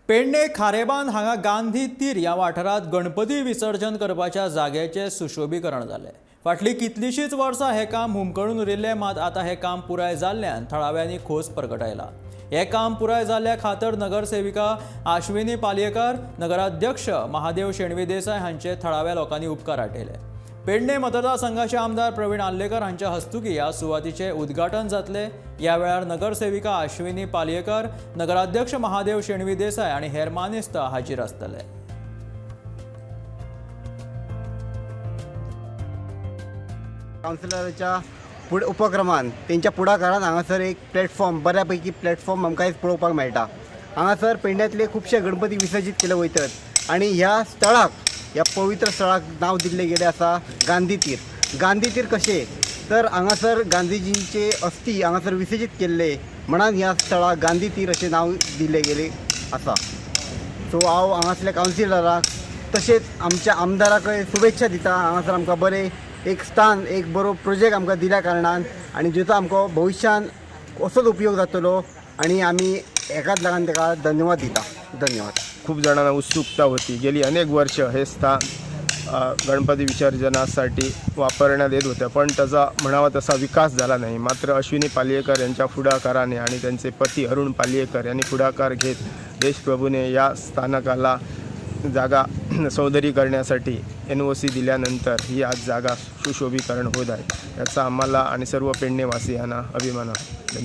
पेडणे खारेबांद हांगा गांधी तीर ह्या वाठारांत गणपती विसर्जन करपाच्या जाग्याचें सुशोभीकरण जालें. फाटलीं कितलींशींच वर्सां हें काम हुमकळून उरिल्लें, मात आतां हें काम पुराय जाल्ल्यान थळाव्यांनी खोस परगटायला. हें काम पुराय जाल्ल्या खातर नगरसेविका आश्विनी पालयेकर, नगराध्यक्ष महादेव शेणवी देसाय हांचे थळाव्या लोकांनी उपकार आठयले. पेडणे मतदारसंघाचे आमदार प्रवीण आर्लेकर हांच्या हस्तुकी ह्या सुवातीचें उद्घाटन जातलें. ह्या वेळार नगरसेविका आश्विनी पालयेकर, नगराध्यक्ष महादेव शेणवी देसाय आनी हेर मानेस्त हाजीर आसतले. कावन्सिलराच्या फुड उपक्रमान, तेंच्या फुडाकारान हांगासर एक प्लॅटफॉर्म, बऱ्या पैकी प्लॅटफॉर्म आमकां आयज पळोवपाक मेळटा. हांगासर पेडण्यांतले खुबशे गणपती विसर्जीत केले वयतात आनी ह्या स्थळाक, ह्या पवित्र स्थळाक नांव दिल्लें गेलें आसा गांधी तीर. गांधी तीर कशें? तर हांगासर गांधीजींचे अस्थी हांगासर विसर्जीत केल्ले म्हणून ह्या स्थळाक गांधी तीर अशें नांव दिल्लें गेलें आसा. सो हांव हांगासल्या कावन्सिलराक तशेंच आमच्या आमदाराकय शुभेच्छा दिता, हांगासर आमकां बरें एक स्थान, एक बरो प्रोजेक्ट आमकां दिल्या कारणान आनी जेचो आमकां भविश्यान असोच उपयोग जातलो आनी आमी हेकाच लागून ताका धन्यवाद दिता. धन्यवाद. खूप जणांना उत्सुकता होती. गेली अनेक वर्ष हे स्थान गणपती विसर्जनासाठी वापरण्यात येत होतं, पण त्याचा म्हणावा तसा विकास झाला नाही. मात्र अश्विनी पालयेकर यांच्या पुढाकाराने आणि त्यांचे पती अरुण पालयेकर यांनी पुढाकार घेत देशप्रभूने या स्थानकाला जागा सौंदर्यीकरण्यासाठी एनओसी दिल्यानंतर ही आज जागा सुशोभीकरण होत आहे, याचा आम्हाला आणि सर्व पेडणेवासियांना अभिमान आहे.